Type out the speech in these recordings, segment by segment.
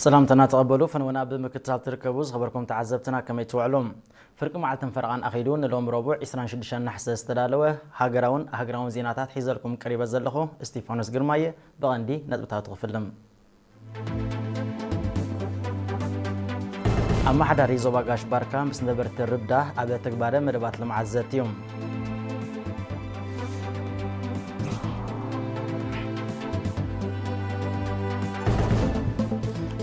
ሰላምታና ተቐበሉ። ፈንወና ብምክትታል ትርከቡ ዝኸበርኩም ተዓዘብትና፣ ከመይ ትውዕሉ? ፍርቂ መዓልትን ፈረቓን ኣኺሉ ንሎም ረቡዕ ዕስራን ሽዱሽተን ናሕሰ ዝተዳለወ ሃገራውን ሃገራውን ዜናታት ሒዘልኩም ቀሪበ ዘለኹ እስቲፋኖስ ግርማየ። ብቐንዲ ነጥብታቱ ክፍልም። ኣመሓዳሪ ዞባ ጋሽ ባርካ ምስ ነበርቲ ርብዳ ኣብ ተግባረ መደባት ልምዓት ዘትዩ።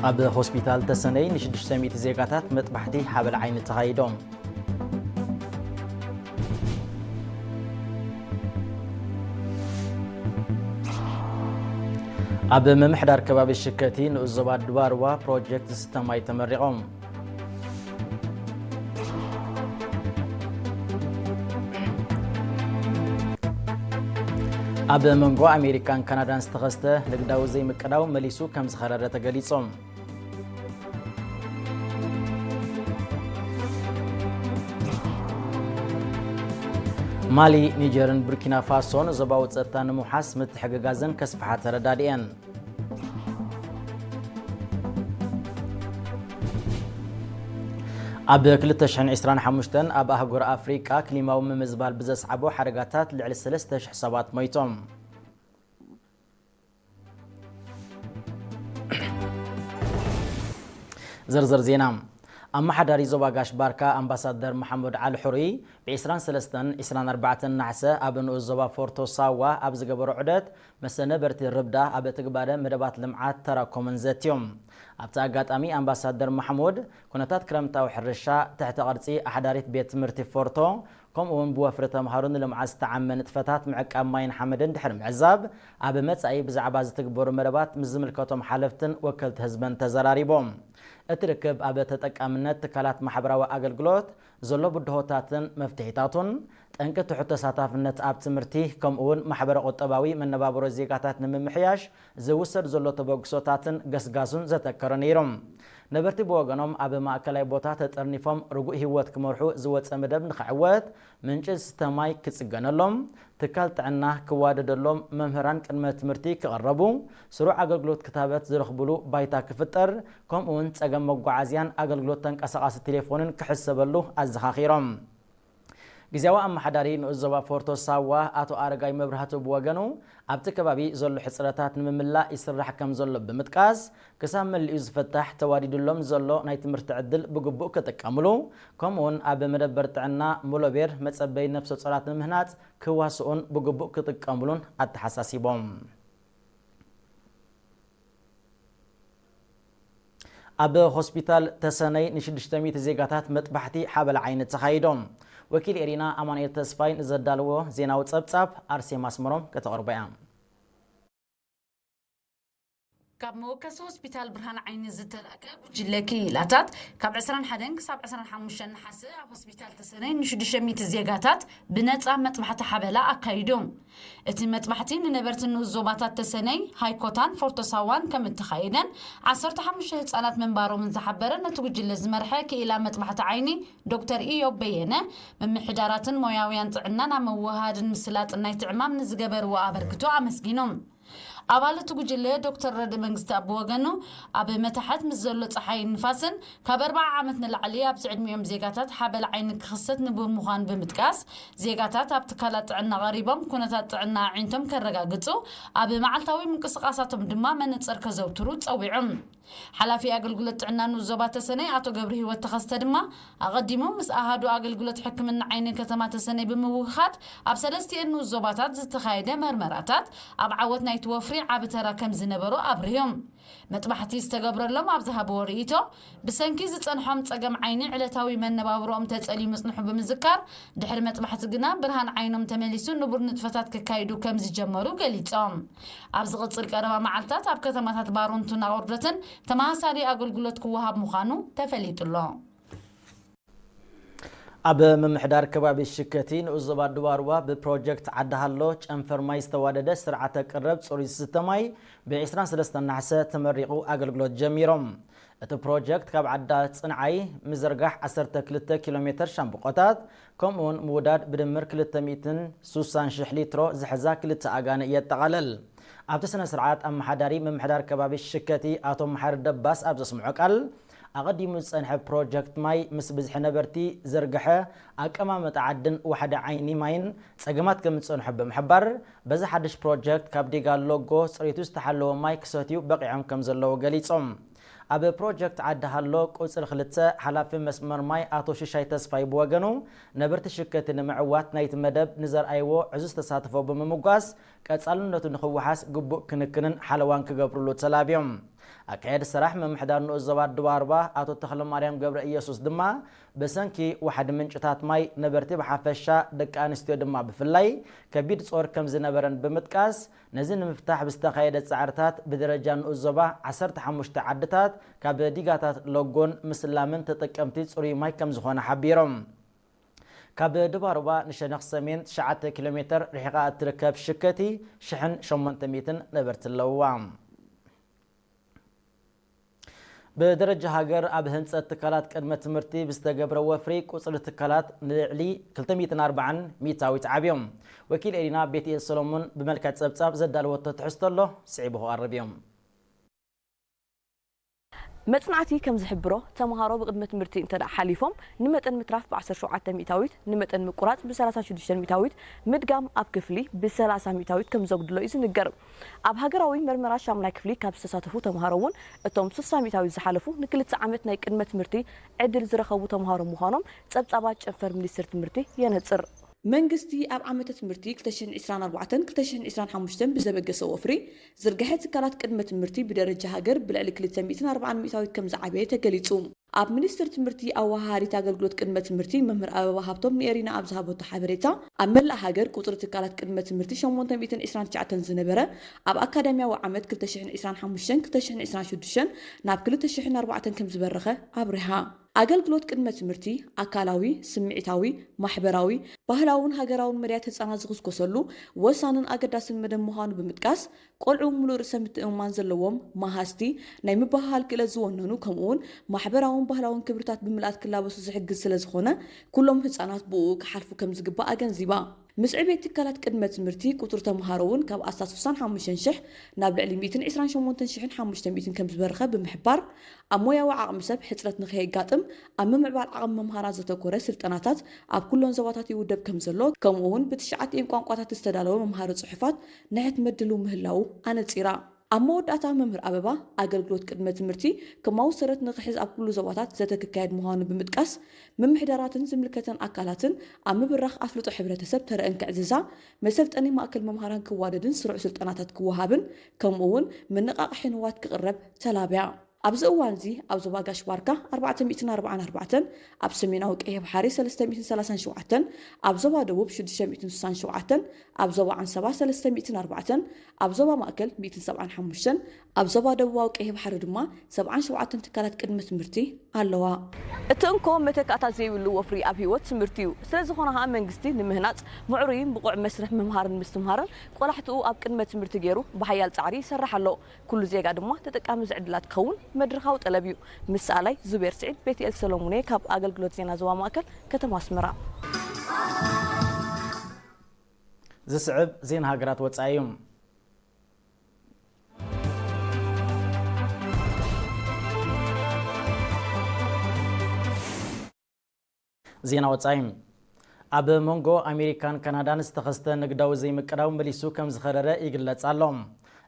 ኣብ ሆስፒታል ተሰነይ ንሽዱሽተ ሚእቲ ዜጋታት መጥባሕቲ ሓበል ዓይኒ ተኻይዶም። ኣብ ምምሕዳር ከባቢ ሽከቲ ንኡስ ዞባ ድባርዋ ፕሮጀክት ዝስተ ማይ ተመሪቖም። ኣብ መንጎ ኣሜሪካን ካናዳን ዝተኸስተ ንግዳዊ ዘይምቅዳው መሊሱ ከም ዝኸረረ ተገሊጹ። ማሊ፣ ኒጀርን ቡርኪና ፋሶን ዞባዊ ጸጥታ ንምውሓስ ምትሕግጋዘን ከስፍሓ ተረዳድኤን። ኣብ ክልተ ሽሕን ዕስራን ሓሙሽተን ኣብ ኣህጉር ኣፍሪቃ ክሊማዊ ምምዝባል ብዘስዓቦ ሓደጋታት ልዕሊ ሰለስተ ሽሕ ሰባት ሞይቶም። ዝርዝር ዜና። ኣመሓዳሪ ዞባ ጋሽ ባርካ ኣምባሳደር መሓሙድ ዓሊ ሕሩይ ብ ዕስራን ሰለስተን ዕስራን ኣርባዕተን ናሕሰ ኣብ ንኡስ ዞባ ፎርቶ ሳዋ ኣብ ዝገበሮ ዑደት፣ መሰ ነበርቲ ርብዳ ኣብ ትግባረ መደባት ልምዓት ተራኮምን ዘትዮም። ኣብቲ ኣጋጣሚ ኣምባሳደር ማሕሙድ፣ ኩነታት ክረምታዊ ሕርሻ፣ ትሕተ ቅርጺ ኣሕዳሪት ቤት ትምህርቲ ፎርቶ፣ ከምኡ እውን ብወፍሪ ተምሃሮ ንልምዓት ዝተዓመ ንጥፈታት ምዕቃብ ማይን ሓመድን ድሕሪ ምዕዛብ፣ ኣብ መጻኢ ብዛዕባ ዝትግበሩ መደባት ምስ ዝምልከቶም ሓለፍትን ወከልቲ ህዝብን ተዘራሪቦም። እቲ ርክብ ኣብ ተጠቃምነት ትካላት ማሕበራዊ ኣገልግሎት፣ ዘሎ ብድሆታትን መፍትሒታቱን፣ ጠንቂ ትሑት ተሳታፍነት ኣብ ትምህርቲ፣ ከምኡ እውን ማሕበረ ቁጠባዊ መነባብሮ ዜጋታት ንምምሕያሽ ዝውሰድ ዘሎ ተበግሶታትን ገስጋሱን ዘተከረ ነይሮም። ነበርቲ ብወገኖም፣ ኣብ ማእከላይ ቦታ ተጠርኒፎም ርጉእ ህይወት ክመርሑ ዝወጸ መደብ ንኽዕወት፣ ምንጪ ዝስተ ማይ ክጽገነሎም፣ ትካል ጥዕና ክዋደደሎም፣ መምህራን ቅድመ ትምህርቲ ክቕረቡ፣ ስሩዕ ኣገልግሎት ክታበት ዝረኽብሉ ባይታ ክፍጠር፣ ከምኡ እውን ጸገም መጓዓዝያን ኣገልግሎት ተንቀሳቓሲ ቴሌፎንን ክሕሰበሉ ኣዘኻኺሮም። ግዝያዊ ኣመሓዳሪ ንኡስ ዞባ ፎርቶ ሳዋ ኣቶ ኣረጋይ መብራህቱ ብወገኑ፣ ኣብቲ ከባቢ ዘሎ ሕጽረታት ንምምላእ ይስራሕ ከም ዘሎ ብምጥቃስ፣ ክሳብ መሊኡ ዝፍታሕ ተዋዲዱሎም ዘሎ ናይ ትምህርቲ ዕድል ብግቡእ ክጥቀምሉ፣ ከምኡውን ኣብ መደበር ጥዕና ሙሎቤር መጸበይ ነፍሰ ጾራት ንምህናጽ ክዋስኡን ብግቡእ ክጥቀምሉን ኣተሓሳሲቦም። ኣብ ሆስፒታል ተሰነይ ንሽዱሽተ ሚእቲ ዜጋታት መጥባሕቲ ሓበላ ዓይኒ ተኻይዶም። ወኪል ኤሪና ኣማኑኤል ተስፋይ ንዘዳለዎ ዜናዊ ጸብጻብ ኣርሴማ ኣስመሮም ከተቕርቦ እያ። ካብ መወከሲ ሆስፒታል ብርሃን ዓይኒ ዝተላእከ ጉጅለ ክኢላታት፣ ካብ ዕስራን ሓደን ክሳብ ዕስራን ሓሙሽተን ነሓሰ ኣብ ሆስፒታል ተሰነይ ንሽዱሽተ ሚእቲ ዜጋታት ብነጻ መጥባሕቲ ሓበላ ኣካይዶም። እቲ መጥባሕቲ ንነበርቲ ንኡስ ዞባታት ተሰነይ፣ ሃይኮታን ፎርቶሳዋን ከም እተኻየደን፣ ዓሰርተ ሓሙሽተ ህጻናት ምንባሮምን ዝሓበረ ነቲ ጉጅለ ዝመርሐ ክኢላ መጥባሕቲ ዓይኒ ዶክተር ኢዮብ በየነ፣ ምምሕዳራትን ሞያውያን ጥዕናን ኣብ ምውህሃድን ምስላጥን ናይቲ ዕማም ንዝገበርዎ ኣበርክቶ ኣመስጊኖም። ኣባል እቲ ጉጅለ ዶክተር ረድእ መንግስቲ ብወገኑ፣ ኣብ መታሕት ምስ ዘሎ ጸሓይን ንፋስን ካብ ኣርብዓ ዓመት ንላዕሊ ኣብዚ ዕድሚኦም ዜጋታት ሓበል ዓይኒ ክኽሰት ንቡር ምዃኑ ብምጥቃስ፣ ዜጋታት ኣብ ትካላት ጥዕና ቀሪቦም ኩነታት ጥዕና ኣዒንቶም ከረጋግጹ፣ ኣብ መዓልታዊ ምንቅስቓሳቶም ድማ መነጽር ከዘውትሩ ጸዊዖም። ሓላፊ ኣገልግሎት ጥዕና ንኡስ ዞባ ተሰነይ ኣቶ ገብረ ህይወት ተኸስተ ድማ፣ ኣቐዲሙ ምስ ኣሃዱ ኣገልግሎት ሕክምና ዓይኒ ከተማ ተሰነይ ብምውህሃድ፣ ኣብ ሰለስቲኤን ንኡስ ዞባታት ዝተኻየደ መርመራታት ኣብ ዓወት ናይቲ ወፍሪ ዓቢ ተራ ከም ዝነበሮ ኣብሪሆም። መጥባሕቲ ዝተገብረሎም ኣብ ዝሃብዎ ርእይቶ፣ ብሰንኪ ዝጸንሖም ጸገም ዓይኒ ዕለታዊ መነባብሮኦም ተጸልዩ ምጽንሑ ብምዝካር፣ ድሕሪ መጥባሕቲ ግና ብርሃን ዓይኖም ተመሊሱ ንቡር ንጥፈታት ክካይዱ ከም ዝጀመሩ ገሊጾም። ኣብ ዝቕጽል ቀረባ መዓልታት ኣብ ከተማታት ባሮንቱን ኣቑርደትን ተመሳሳሊ ኣገልግሎት ክወሃብ ምዃኑ ተፈሊጡ ኣሎ። ኣብ ምምሕዳር ከባቢ ሽከቲ ንኡስ ዞባ ድባርዋ ብፕሮጀክት ዓዲ ሃሎ ጨንፈር ማይ ዝተዋደደ ስርዓተ ቅረብ ጽሩይ ዝስተ ማይ ብ ዕስራን ሰለስተን ነሓሰ ተመሪቑ ኣገልግሎት ጀሚሮም። እቲ ፕሮጀክት ካብ ዓዳ ጽንዓይ ምዝርጋሕ ዓሰርተ ክልተ ኪሎ ሜተር ሻምብቆታት፣ ከምኡውን ምውዳድ ብድምር ክልተ ሚእትን ሱሳን ሽሕ ሊትሮ ዝሕዛ ክልተ ኣጋንእ የጠቓልል። ኣብቲ ስነ ስርዓት ኣመሓዳሪ ምምሕዳር ከባቢ ሽከቲ ኣቶ መሓሪ ደባስ ኣብ ዘስምዖ ቃል፣ ኣቐዲሙ ዝጸንሐ ፕሮጀክት ማይ ምስ ብዝሒ ነበርቲ፣ ዝርግሐ ኣቀማምጣ ዓድን ዋሕዲ ዓይኒ ማይን ጸገማት ከም ዝጸንሖ ብምሕባር፣ በዚ ሓድሽ ፕሮጀክት ካብ ዲጋ ሎጎ ጽሬቱ ዝተሓለወ ማይ ክሰትዩ በቒዖም ከም ዘለዉ ገሊጾም። ኣብ ፕሮጀክት ዓዲ ሃሎ ቁጽሪ ክልተ ሓላፊ መስመር ማይ ኣቶ ሽሻይ ተስፋይ ብወገኑ፣ ነበርቲ ሽከቲ ንምዕዋት ናይቲ መደብ ንዘርኣይዎ ዕዙዝ ተሳትፎ ብምምጓስ፣ ቀጻልነቱ ንኽወሓስ ግቡእ ክንክንን ሓለዋን ክገብርሉ ተላብዮም። ኣካየዲ ስራሕ ምምሕዳር ንኡስ ዞባ ድባርባ ኣቶ ተኽለማርያም ገብረ ኢየሱስ ድማ፣ ብሰንኪ ዋሕዲ ምንጭታት ማይ ነበርቲ ብሓፈሻ፣ ደቂ ኣንስትዮ ድማ ብፍላይ ከቢድ ጾር ከም ዝነበረን ብምጥቃስ፣ ነዚ ንምፍታሕ ብዝተኻየደ ጻዕርታት ብደረጃ ንኡስ ዞባ ዓሰርተ ሓሙሽተ ዓድታት ካብ ዲጋታት ሎጎን ምስላምን ተጠቀምቲ ጽሩይ ማይ ከም ዝኾነ ሓቢሮም። ካብ ድባርባ ንሸነኽ ሰሜን ትሽዓተ ኪሎ ሜተር ርሒቓ እትርከብ ሽከቲ ሽሕን ሸሞንተ ሚእትን ነበርቲ ኣለውዋ። ብደረጃ ሃገር ኣብ ህንጸት ትካላት ቅድመ ትምህርቲ ብዝተገብረ ወፍሪ ቁጽሪ ትካላት ንልዕሊ ክልተ ሚእትን ኣርባዓን ሚእታዊት ዓብዮም። ወኪል ኤሪና ቤትኤል ሰሎሞን ብመልክዕ ጸብጻብ ዘዳለወቶ ትሕዝቶ ኣሎ፣ ስዒቡ ክቐርብ እዮም። መጽናዕቲ ከም ዝሕብሮ፣ ተምሃሮ ብቅድመ ትምህርቲ እንተ ደኣ ሓሊፎም፣ ንመጠን ምትራፍ ብ ዓሰርተ ሸውዓተ ሚእታዊት፣ ንመጠን ምቁራጽ ብ ሰላሳ ሽዱሽተ ሚእታዊት፣ ምድጋም ኣብ ክፍሊ ብ ሰላሳ ሚእታዊት ከም ዘጉድሎ እዩ ዝንገር። ኣብ ሃገራዊ መርመራ ሻምናይ ክፍሊ ካብ ዝተሳተፉ ተምሃሮ እውን፣ እቶም ስሳ ሚእታዊት ዝሓለፉ ንክልተ ዓመት ናይ ቅድመ ትምህርቲ ዕድል ዝረኸቡ ተምሃሮ ምዃኖም ጸብጻባት ጨንፈር ሚኒስትሪ ትምህርቲ የነጽር። መንግስቲ ኣብ ዓመተ ትምህርቲ ክልተ ሽሕን ዕስራን ኣርባዕተን ክልተ ሽሕን ዕስራን ሓሙሽተን ብዘበገሰ ወፍሪ፣ ዝርግሐ ትካላት ቅድመ ትምህርቲ ብደረጃ ሃገር ብልዕሊ ክልተ ሚእትን ኣርባዓን ሚእታዊት ከም ዝዓበየ ተገሊጹ። ኣብ ሚኒስትሪ ትምህርቲ ኣወሃሃዲት ኣገልግሎት ቅድመ ትምህርቲ መምህር ኣበባ ሃብቶም ንኤሪና ኣብ ዝሃበቶ ሓበሬታ፣ ኣብ መላእ ሃገር ቁጽሪ ትካላት ቅድመ ትምህርቲ ሸሞንተ ሚእትን ዕስራን ትሽዓተን ዝነበረ፣ ኣብ ኣካዳሚያዊ ዓመት ክልተ ሽሕን ዕስራን ሓሙሽተን ክልተ ሽሕን ዕስራን ሽዱሽተን ናብ ክልተ ሽሕን ኣርባዕተን ከም ዝበረኸ ኣብሪሃ። ኣገልግሎት ቅድመ ትምህርቲ ኣካላዊ፣ ስምዒታዊ፣ ማሕበራዊ፣ ባህላውን ሃገራውን መድያት ህጻናት ዝኹስኮሰሉ ወሳንን ኣገዳስን መደብ ምዃኑ ብምጥቃስ፣ ቆልዑ ምሉእ ርእሰ ምትእምማን ዘለዎም፣ መሃዝቲ፣ ናይ ምብህሃል ክእለት ዝወነኑ፣ ከምኡውን ማሕበራውን ባህላውን ክብርታት ብምልኣት ክላበሱ ዝሕግዝ ስለ ዝኾነ፣ ኩሎም ህጻናት ብእኡ ክሓልፉ ከም ዝግባእ ኣገንዚባ። ምስ ዕቤት ትካላት ቅድመ ትምህርቲ፣ ቁጽሪ ተምሃሮ እውን ካብ ኣስታት ስሳን ሓሙሽተን ሽሕ ናብ ልዕሊ ሚእትን ዕስራን ሸሞንተን ሽሕን ሓሙሽተ ሚእትን ከም ዝበርኸ ብምሕባር፣ ኣብ ሞያዊ ዓቕሚ ሰብ ሕጽረት ንኸየጋጥም ኣብ ምምዕባል ዓቕሚ መምሃራን ዘተኮረ ስልጠናታት ኣብ ኩሎን ዞባታት ይውደብ ከም ዘሎ፣ ከምኡ እውን ብትሽዓቲኤን ቋንቋታት ዝተዳለወ መምሃሪ ጽሑፋት ንሕትመት ድሉው ምህላዉ ኣነጺራ። ኣብ መወዳእታ መምህር ኣበባ፣ ኣገልግሎት ቅድመ ትምህርቲ ከማዊ ሰረት ንኽሕዝ ኣብ ኩሉ ዞባታት ዘተ ክካየድ ምዃኑ ብምጥቃስ፣ ምምሕዳራትን ዝምልከተን ኣካላትን ኣብ ምብራኽ ኣፍልጦ ሕብረተሰብ ተረአን ክዕዝዛ፣ መሰልጠኒ ማእከል መምሃራን ክዋደድን ስሩዕ ስልጠናታት ክወሃብን ከምኡ እውን መነቓቕሒ ንዋት ክቕረብ ተላብያ። ኣብዚ እዋንዚ ኣብ ዞባ ጋሽ ባርካ ኣርባዕተ ሚእትን ኣርባዓን ኣርባዕተን፣ ኣብ ሰሜናዊ ቀይሕ ባሕሪ ሰለስተ ሚእትን ሰላሳን ሸውዓተን፣ ኣብ ዞባ ደቡብ ሽዱሽተ ሚእትን ስሳን ሸውዓተን፣ ኣብ ዞባ ዓንሰባ ሰለስተ ሚእትን ኣርባዕተን፣ ኣብ ዞባ ማእከል ሚእትን ሰብዓን ሓሙሽተን፣ ኣብ ዞባ ደቡባዊ ቀይሕ ባሕሪ ድማ ሰብዓን ሸውዓተን ትካላት ቅድመ ትምህርቲ ኣለዋ። እቲ እንኮ መተካእታ ዘይብሉ ወፍሪ ኣብ ህይወት ትምህርቲ እዩ። ስለ ዝኾነ ኸኣ መንግስቲ ንምህናጽ ምዕሩይን ብቑዕ መስርሕ ምምሃርን ምስትምሃርን ቆላሕትኡ ኣብ ቅድመ ትምህርቲ ገይሩ ብሓያል ጻዕሪ ይሰርሕ ኣሎ። ኩሉ ዜጋ ድማ ተጠቃሚ እዚ ዕድላት ክኸውን መድረኻዊ ጠለብ እዩ። ምስ ሰኣላይ ዙቤር ስዒድ፣ ቤትኤል ሰሎሙን እየ ካብ ኣገልግሎት ዜና ዞባ ማእከል ከተማ ኣስመራ። ዝስዕብ ዜና ሃገራት ወጻኢ እዩ። ዜና ወጻኢ። ኣብ መንጎ ኣሜሪካን ካናዳን ዝተኸስተ ንግዳዊ ዘይምቅዳው መሊሱ ከም ዝኸረረ ይግለጽ ኣሎ።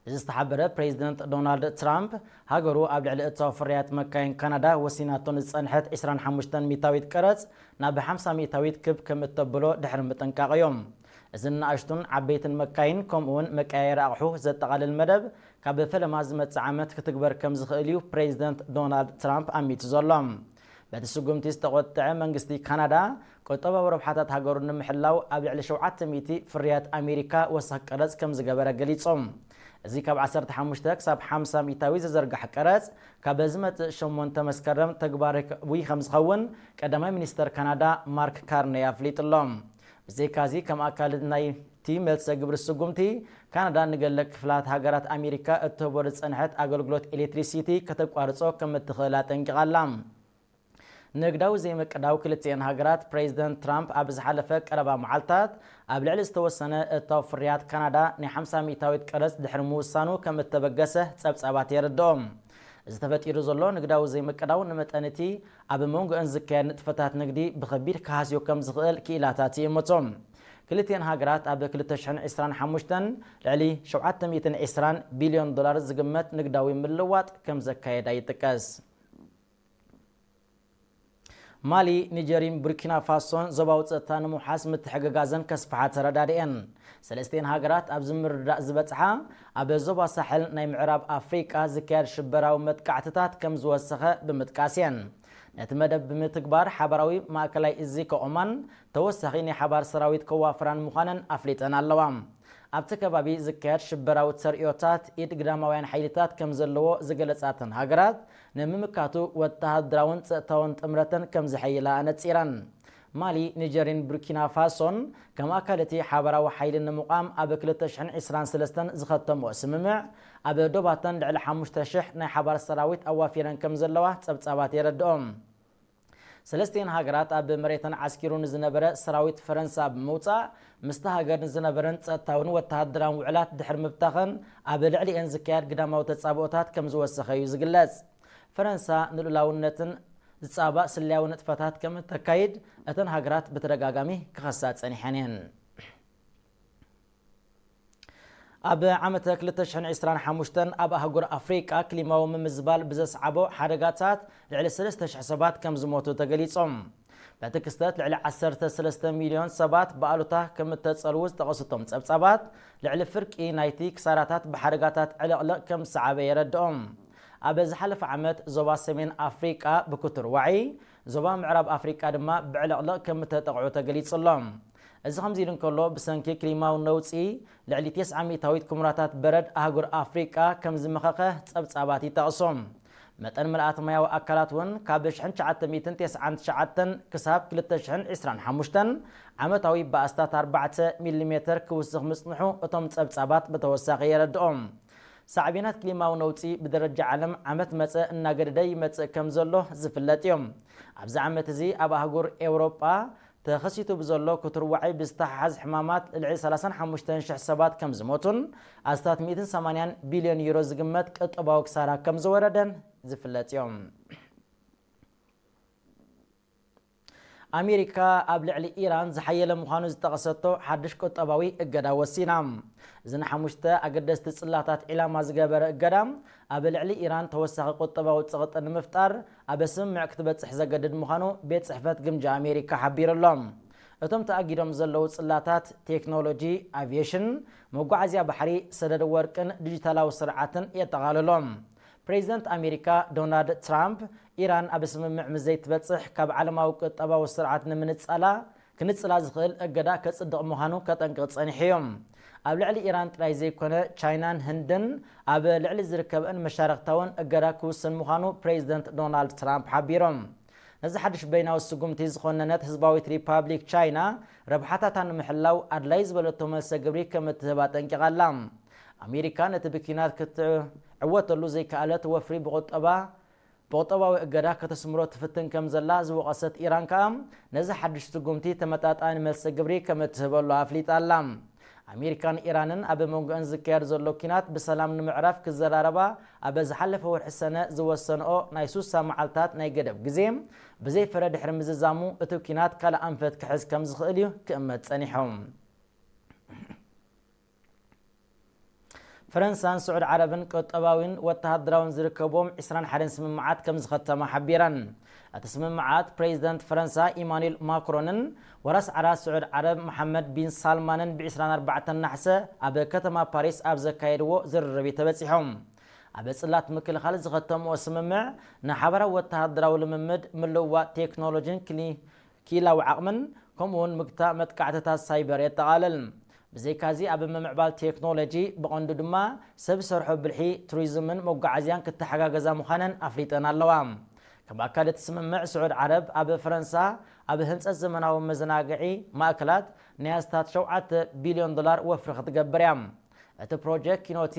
እዚ ዝተሓበረ ፕሬዚደንት ዶናልድ ትራምፕ፣ ሃገሩ ኣብ ልዕሊ እታው ፍርያት መካይን ካናዳ ወሲናቶ ንዝጸንሐት ዕስራን ሓሙሽተን ሚእታዊት ቀረጽ ናብ ሓምሳ ሚእታዊት ክብ ከም እተብሎ ድሕሪ ምጥንቃቕ እዮም። እዚ ንኣሽቱን ዓበይትን መካይን ከምኡውን መቀያየሪ ኣቕሑ ዘጠቓልል መደብ ካብ ፈለማ ዝመጽእ ዓመት ክትግበር ከም ዝኽእል እዩ ፕሬዚደንት ዶናልድ ትራምፕ ኣሚቱ ዘሎ። በቲ ስጉምቲ ዝተቖጥዐ መንግስቲ ካናዳ፣ ቁጠባዊ ረብሓታት ሃገሩ ንምሕላው ኣብ ልዕሊ ሸውዓተ ሚእቲ ፍርያት ኣሜሪካ ወሰኽ ቀረጽ ከም ዝገበረ ገሊጹ። እዚ ካብ ዓሰርተ ሓሙሽተ ክሳብ ሓምሳ ሚእታዊ ዝዝርጋሕ ቀረጽ፣ ካብ ዝመጽእ ሸሞንተ መስከረም ተግባራዊ ከም ዝኸውን ቀዳማይ ሚኒስተር ካናዳ ማርክ ካርኔ ኣፍሊጡ ኣሎ። ብዘይካዚ፣ ከም ኣካል ናይቲ መልሰ ግብሪ ስጉምቲ፣ ካናዳ ንገለ ክፍላት ሃገራት ኣሜሪካ እትህቦ ዝጸንሐት ኣገልግሎት ኤሌክትሪሲቲ ከተቋርጾ ከም እትኽእል ኣጠንቂቓ ኣላ። ንግዳዊ ዘይምቅዳው ክልቲኤን ሃገራት፣ ፕሬዚደንት ትራምፕ ኣብ ዝሓለፈ ቀረባ መዓልታት ኣብ ልዕሊ ዝተወሰነ እታው ፍርያት ካናዳ ናይ ሓምሳ ሚእታዊት ቀረጽ ድሕሪ ምውሳኑ ከም እተበገሰ ጸብጻባት የረድኦም። እዚ ተፈጢሩ ዘሎ ንግዳዊ ዘይምቅዳው ንመጠን እቲ ኣብ መንጎአን ዝካየድ ንጥፈታት ንግዲ ብኸቢድ ክሃስዮ ከም ዝኽእል ክኢላታት ይእምቶ። ክልቲኤን ሃገራት ኣብ ክልተ ሽሕን ዕስራን ሓሙሽተን ልዕሊ ሸውዓተ ሚእትን ዕስራን ቢልዮን ዶላር ዝግመት ንግዳዊ ምልዋጥ ከም ዘካየዳ ይጥቀስ። ማሊ፣ ኒጀሪን ቡርኪና ፋሶን ዞባዊ ጸጥታ ንምውሓስ ምትሕግጋዘን ከስፍሓ ተረዳድኤን። ሰለስቲኤን ሃገራት ኣብዚ ምርድዳእ ዝበጽሓ፣ ኣብ ዞባ ሳሕል ናይ ምዕራብ ኣፍሪቃ ዝካየድ ሽበራዊ መጥቃዕትታት ከም ዝወሰኸ ብምጥቃስ እየን። ነቲ መደብ ብምትግባር ሓባራዊ ማእከላይ እዚ ከቑማን ተወሳኺ ናይ ሓባር ሰራዊት ከዋፍራን ምዃነን ኣፍሊጠን ኣለዋ። ኣብቲ ከባቢ ዝካየድ ሽበራዊ ተርእዮታት ኢድ ግዳማውያን ሓይልታት ከም ዘለዎ ዝገለጻ እተን ሃገራት፣ ንምምካቱ ወተሃደራውን ጸጥታውን ጥምረተን ከም ዘሐይላ ኣነጺረን። ማሊ፣ ኒጀርን ቡርኪና ፋሶን ከም ኣካል እቲ ሓባራዊ ሓይሊ ንምቋም ኣብ ክልተ ሽሕን ዕስራን ሰለስተን ዝኸተምኦ ስምምዕ፣ ኣብ ዶባተን ልዕሊ ሓሙሽተ ሽሕ ናይ ሓባር ሰራዊት ኣዋፊረን ከም ዘለዋ ጸብጻባት የረድኦም። ሰለስቲኤን ሃገራት ኣብ መሬተን ዓስኪሩ ንዝነበረ ሰራዊት ፈረንሳ ብምውጻእ፣ ምስታ ሃገር ንዝነበረን ጸጥታውን ወተሃደራውን ውዕላት ድሕሪ ምብታኸን፣ ኣብ ልዕሊኤን ዝካየድ ግዳማዊ ተጻብኦታት ከም ዝወሰኸ እዩ ዝግለጽ። ፈረንሳ ንልኡላውነትን ዝጻባእ ስለያዊ ንጥፈታት ከም እተካይድ እተን ሃገራት ብተደጋጋሚ ክኸሳ ጸኒሐን እየን። ኣብ ዓመተ ክልተ ሽሕን ዕስራን ሓሙሽተን ኣብ ኣህጉር ኣፍሪቃ ክሊማዊ ምምዝባል ብዘስዓቦ ሓደጋታት ልዕሊ ሰለስተ ሽሕ ሰባት ከም ዝሞቱ ተገሊጾም። በቲ ክስተት ልዕሊ ዓሰርተ ሰለስተ ሚልዮን ሰባት ብኣሉታ ከም እተጸልዉ ዝጠቐሱ እቶም ጸብጻባት፣ ልዕሊ ፍርቂ ናይቲ ክሳራታት ብሓደጋታት ዕልቕልቕ ከም ዝሰዓበ የረድኦም። ኣብ ዝሓለፈ ዓመት ዞባ ሰሜን ኣፍሪቃ ብክቱር ዋዒ፣ ዞባ ምዕራብ ኣፍሪቃ ድማ ብዕልቕልቕ ከም እተጠቕዑ ተገሊጹ ኣሎ። እዚ ከምዚ ኢሉ እንከሎ፣ ብሰንኪ ክሊማዊ ነውጺ ልዕሊ ተስዓ ሚእታዊት ኩምራታት በረድ ኣህጉር ኣፍሪቃ ከም ዝመኸኸ ጸብጻባት ይጠቕሱ። መጠን ምልኣት ማያዊ ኣካላት እውን ካብ ሽሕን ትሽዓተ ሚእትን ተስዓን ትሽዓተን ክሳብ ክልተ ሽሕን ዕስራን ሓሙሽተን ዓመታዊ ብኣስታት ኣርባዕተ ሚሊሜተር ክውስኽ ምጽንሑ እቶም ጸብጻባት ብተወሳኺ የረድኦም። ሳዕቤናት ክሊማዊ ነውጺ ብደረጃ ዓለም ዓመት መጸ እናገደደ ይመጽእ ከም ዘሎ ዝፍለጥ እዩ። ኣብዚ ዓመት እዚ ኣብ ኣህጉር ኤውሮጳ ተኸሲቱ ብዘሎ ክቱር ዋዒ ብዝተሓሓዝ ሕማማት ልዕሊ ሰላሳን ሓሙሽተን ሽሕ ሰባት ከም ዝሞቱን ኣስታት ሚእትን ሰማንያን ቢልዮን ዩሮ ዝግመት ቁጠባዊ ክሳራ ከም ዝወረደን ዝፍለጥ እዮም። ኣሜሪካ ኣብ ልዕሊ ኢራን ዝሓየለ ምዃኑ ዝጠቐሰቶ ሓድሽ ቁጠባዊ እገዳ ወሲና። እዚ ንሓሙሽተ ኣገደስቲ ጽላታት ዒላማ ዝገበረ እገዳ፣ ኣብ ልዕሊ ኢራን ተወሳኺ ቁጠባዊ ጸቕጢ ንምፍጣር ኣብ ስምምዕ ክትበጽሕ ዘገድድ ምዃኑ ቤት ጽሕፈት ግምጃ ኣሜሪካ ሓቢሩ ኣሎ። እቶም ተኣጊዶም ዘለዉ ጽላታት ቴክኖሎጂ፣ ኣቪየሽን፣ መጓዓዝያ ባሕሪ፣ ሰደድ ወርቅን ዲጂታላዊ ስርዓትን የጠቓልሎም። ፕሬዚደንት ኣሜሪካ ዶናልድ ትራምፕ፣ ኢራን ኣብ ስምምዕ ምስ ዘይትበጽሕ ካብ ዓለማዊ ቁጠባዊ ስርዓት ንምንጻላ፣ ክንጽላ ዝኽእል እገዳ ከጽድቕ ምዃኑ ከጠንቅቕ ጸኒሑ እዩ። ኣብ ልዕሊ ኢራን ጥራይ ዘይኮነ፣ ቻይናን ህንድን ኣብ ልዕሊ ዝርከበን መሻርኽታውን እገዳ ክውስን ምዃኑ ፕሬዚደንት ዶናልድ ትራምፕ ሓቢሮም። ነዚ ሓድሽ በይናዊ ስጉምቲ ዝኾነነት ህዝባዊት ሪፓብሊክ ቻይና፣ ረብሓታታ ንምሕላው ኣድላይ ዝበለቶ መልሰ ግብሪ ከም እትህብ ኣጠንቂቓ ኣላ። ኣሜሪካ ነቲ ብኲናት ክትዕወተሉ ዘይከኣለት ወፍሪ ብቁጠባ፣ ብቁጠባዊ እገዳ ከተስምሮ ትፍትን ከም ዘላ ዝወቐሰት ኢራን ከኣ፣ ነዚ ሓድሽ ስጉምቲ ተመጣጣኒ መልሰ ግብሪ ከም እትህበሉ ኣፍሊጣ ኣላ። ኣሜሪካን ኢራንን ኣብ መንጎአን ዝካየድ ዘሎ ኲናት ብሰላም ንምዕራፍ ክዘራረባ ኣብ ዝሓለፈ ወርሒ ሰነ ዝወሰንኦ ናይ ሱሳ መዓልታት ናይ ገደብ ግዜ ብዘይ ፍረ ድሕሪ ምዝዛሙ፣ እቲ ኲናት ካልእ ኣንፈት ክሕዝ ከም ዝኽእል እዩ ክእመት ጸኒሑ። ፈረንሳን ስዑድ ዓረብን ቁጠባዊን ወተሃደራውን ዝርከብዎም ዕስራን ሓደን ስምምዓት ከም ዝኸተማ ሓቢረን። እቲ ስምምዓት ፕሬዚደንት ፈረንሳ ኢማኑኤል ማክሮንን ወራስ ዓራት ስዑድ ዓረብ መሓመድ ቢን ሳልማንን ብ ዕስራን ኣርባዕተን ናሕሰ ኣብ ከተማ ፓሪስ ኣብ ዘካየድዎ ዝርርብ እዩ ተበጺሖም። ኣብ ጽላት ምክልኻል ዝኸተምዎ ስምምዕ ንሓባራዊ ወተሃደራዊ ልምምድ፣ ምልውዋጥ ቴክኖሎጂን ክሊ-፣ ክኢላዊ ዓቕምን፣ ከምኡውን ምግታእ መጥቃዕትታት ሳይበር የጠቓልል። ብዘይካዚ ኣብ ምምዕባል ቴክኖሎጂ፣ ብቐንዱ ድማ ሰብ ሰርሖ ብልሒ፣ ቱሪዝምን መጓዓዝያን ክተሓጋገዛ ምዃነን ኣፍሊጠን ኣለዋ። ከም ኣካል እቲ ስምምዕ፣ ስዑድ ዓረብ ኣብ ፈረንሳ ኣብ ህንጸት ዘመናዊ መዘናግዒ ማእከላት ናይ ኣስታት ሸውዓተ ቢልዮን ዶላር ወፍሪ ክትገብር እያ። እቲ ፕሮጀክት ኪኖቲ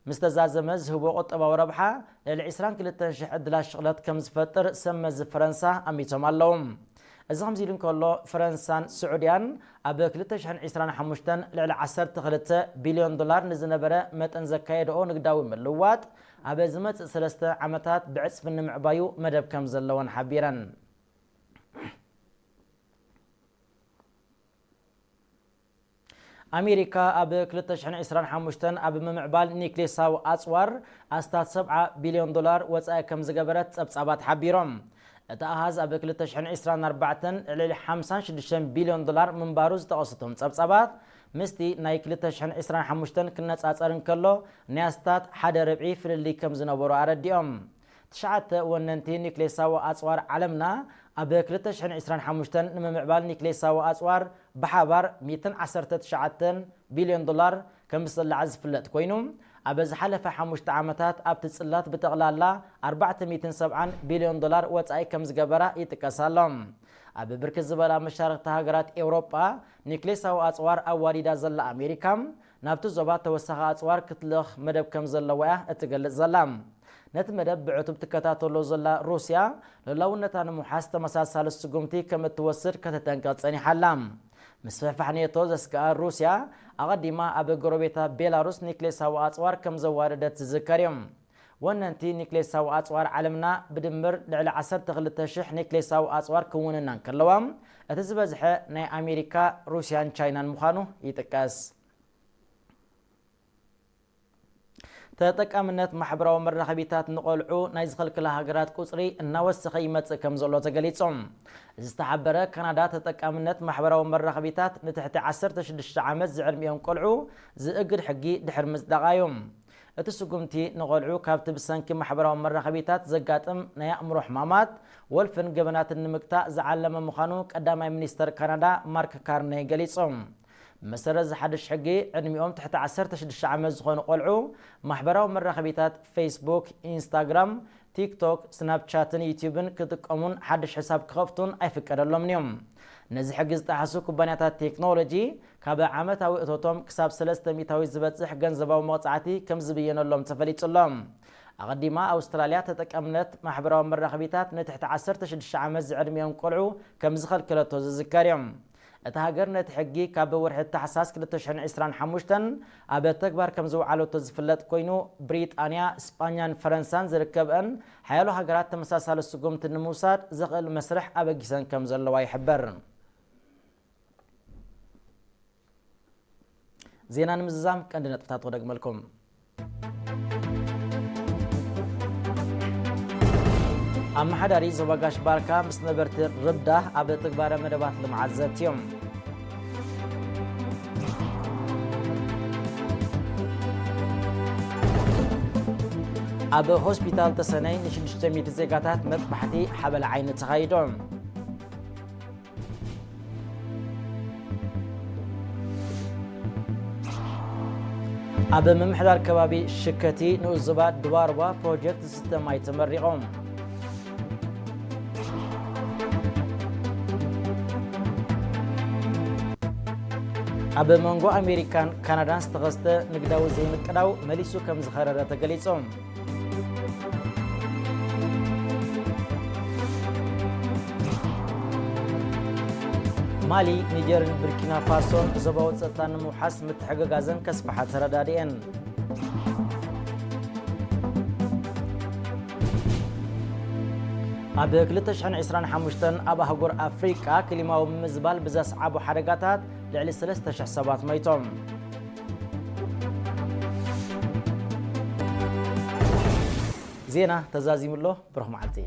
ምስ ተዛዘመ ዝህቦ ቁጠባዊ ረብሓ ልዕሊ ዕስራን ክልተን ሽሕ ዕድላት ሽቕለት ከም ዝፈጥር ሰብ መዚ ፈረንሳ ኣሚቶም ኣለዉ። እዚ ከምዚ ኢሉ እንከሎ፣ ፈረንሳን ስዑድያን ኣብ ክልተ ሽሕን ዕስራን ሓሙሽተን ልዕሊ ዓሰርተ ክልተ ቢልዮን ዶላር ንዝነበረ መጠን ዘካየድኦ ንግዳዊ ምልውዋጥ ኣብ ዝመጽእ ሰለስተ ዓመታት ብዕጽፊ ንምዕባዩ መደብ ከም ዘለወን ሓቢረን። ኣሜሪካ ኣብ ክልተ ሽሕን ዕስራን ሓሙሽተን ኣብ ምምዕባል ኒክሌሳዊ ኣጽዋር ኣስታት ሰብዓ ቢልዮን ዶላር ወጻኢ ከም ዝገበረት ጸብጻባት ሓቢሮም። እቲ ኣሃዝ ኣብ ክልተ ሽሕን ዕስራን ኣርባዕተን ልዕሊ ሓምሳን ሽዱሽተን ቢልዮን ዶላር ምንባሩ ዝጠቐሱ እቶም ጸብጻባት፣ ምስቲ ናይ ክልተ ሽሕን ዕስራን ሓሙሽተን ክነጻጸር እንከሎ ናይ ኣስታት ሓደ ርብዒ ፍልልይ ከም ዝነበሮ ኣረዲኦም። ትሽዓተ ወነንቲ ኒክሌሳዊ ኣጽዋር ዓለምና ኣብ ክልተ ሽሕን ዕስራን ሓሙሽተን ንምምዕባል ኒክሌሳዊ ኣጽዋር ብሓባር ሚእትን ዓሰርተ ትሽዓተን ቢልዮን ዶላር ከም ዝስላዕ ዝፍለጥ ኮይኑ፣ ኣብ ዝሓለፈ ሓሙሽተ ዓመታት ኣብቲ ጽላት ብጠቕላላ ኣርባዕተ ሚእትን ሰብዓን ቢልዮን ዶላር ወጻኢ ከም ዝገበራ ይጥቀስ ኣሎ። ኣብ ብርክት ዝበላ መሻርኽቲ ሃገራት ኤውሮጳ ኒክሌሳዊ ኣጽዋር ኣዋዲዳ ዘላ ኣሜሪካ፣ ናብቲ ዞባ ተወሳኺ ኣጽዋር ክትልእኽ መደብ ከም ዘለዋ እያ እትገልጽ ዘላ። ነቲ መደብ ብዕቱብ ትከታተሎ ዘላ ሩስያ፣ ልኡላውነታ ንምውሓስ ተመሳሳሊ ስጉምቲ ከም እትወስድ ከተጠንቅቕ ጸኒሓ ኣላ። ምስፍሕፋሕ ኔቶ ዘስግኣ ሩስያ፣ ኣቐዲማ ኣብ ጎረቤታ ቤላሩስ ኒክሌሳዊ ኣጽዋር ከም ዘዋደደት ዝዝከር እዩ። ወነንቲ ኒክሌሳዊ ኣጽዋር ዓለምና ብድምር ልዕሊ ዓሰርተ ክልተ ሽሕ ኒክሌሳዊ ኣጽዋር ክውንና እንከለዋ፣ እቲ ዝበዝሐ ናይ ኣሜሪካ፣ ሩስያን ቻይናን ምዃኑ ይጥቀስ። ተጠቃምነት ማሕበራዊ መራኸቢታት ንቆልዑ ናይ ዝኸልክላ ሃገራት ቁጽሪ እናወሰኸ ይመጽእ ከም ዘሎ ተገሊጹ። ዝተሓበረ ካናዳ ተጠቃምነት ማሕበራዊ መራኸቢታት ንትሕቲ ዓሰርተ ሽዱሽተ ዓመት ዝዕድሚኦም ቆልዑ ዝእግድ ሕጊ ድሕሪ ምጽዳቓ እዩ። እቲ ስጉምቲ ንቆልዑ ካብቲ ብሰንኪ ማሕበራዊ መራኸቢታት ዘጋጥም ናይ ኣእምሮ ሕማማት፣ ወልፍን ገበናትን ንምግታእ ዝዓለመ ምዃኑ ቀዳማይ ሚኒስተር ካናዳ ማርክ ካርኔ ገሊጹ። ብመሰረት እዚ ሓድሽ ሕጊ፣ ዕድሚኦም ትሕቲ ዓሰርተ ሽዱሽተ ዓመት ዝኾኑ ቆልዑ ማሕበራዊ መራኸቢታት ፌስቡክ፣ ኢንስታግራም፣ ቲክቶክ፣ ስናፕቻትን ዩቲዩብን ክጥቀሙን ሓድሽ ሕሳብ ክኸፍቱን ኣይፍቀደሎምን እዮም። ነዚ ሕጊ ዝጠሓሱ ኩባንያታት ቴክኖሎጂ ካብ ዓመታዊ እቶቶም ክሳብ ሰለስተ ሚእታዊት ዝበጽሕ ገንዘባዊ መቕጻዕቲ ከም ዝብየነሎም ተፈሊጡ ኣሎ። ኣቐዲማ ኣውስትራልያ ተጠቃምነት ማሕበራዊ መራኸቢታት ንትሕቲ ዓሰርተ ሽዱሽተ ዓመት ዝዕድሚኦም ቆልዑ ከም ዝኸልከለቶ ዝዝከር እዮም። እታ ሃገር ነቲ ሕጊ ካብ ወርሒ ታሕሳስ ክልተ ሽሕን ዕስራን ሓሙሽተን ኣብ ተግባር ከም ዝወዓለቶ ዝፍለጥ ኮይኑ፣ ብሪጣንያ፣ ስጳኛን ፈረንሳን ዝርከብአን ሓያሎ ሃገራት ተመሳሳሊ ስጉምቲ ንምውሳድ ዘኽእል መስርሕ ኣበጊሰን ከም ዘለዋ ይሕበር። ዜና ንምዝዛም ቀንዲ ነጥብታት ክደግመልኩም። ኣመሓዳሪ ዞባ ጋሽ ባርካ ምስ ነበርቲ ርብዳ ኣብ ትግባረ መደባት ልምዓት ዘትዮም። ኣብ ሆስፒታል ተሰነይ ንሽዱሽተ ሚእቲ ዜጋታት መጥባሕቲ ሓበል ዓይኒ ተኻይዶም። ኣብ ምምሕዳር ከባቢ ሽከቲ ንኡስ ዞባ ድባርባ ፕሮጀክት ዝስተ ማይ ተመሪቖም። ኣብ መንጎ ኣሜሪካን ካናዳን ዝተኸስተ ንግዳዊ ዘይምቅዳው መሊሱ ከም ዝኸረረ ተገሊጹ። ማሊ፣ ኒጀርን ቡርኪና ፋሶን ዞባዊ ጸጥታ ንምውሓስ ምትሕግጋዘን ከስፍሓ ተረዳድኤን። ኣብ ክልተ ሽሕን ዕስራን ሓሙሽተን ኣብ ኣህጉር ኣፍሪቃ ክሊማዊ ምምዝባል ብዘስዓቦ ሓደጋታት ልዕሊ ሰለስተ ሽሕ ሰባት መይቶም። ዜና ተዛዚሙ ኣሎ። ብሩኽ መዓልቲ።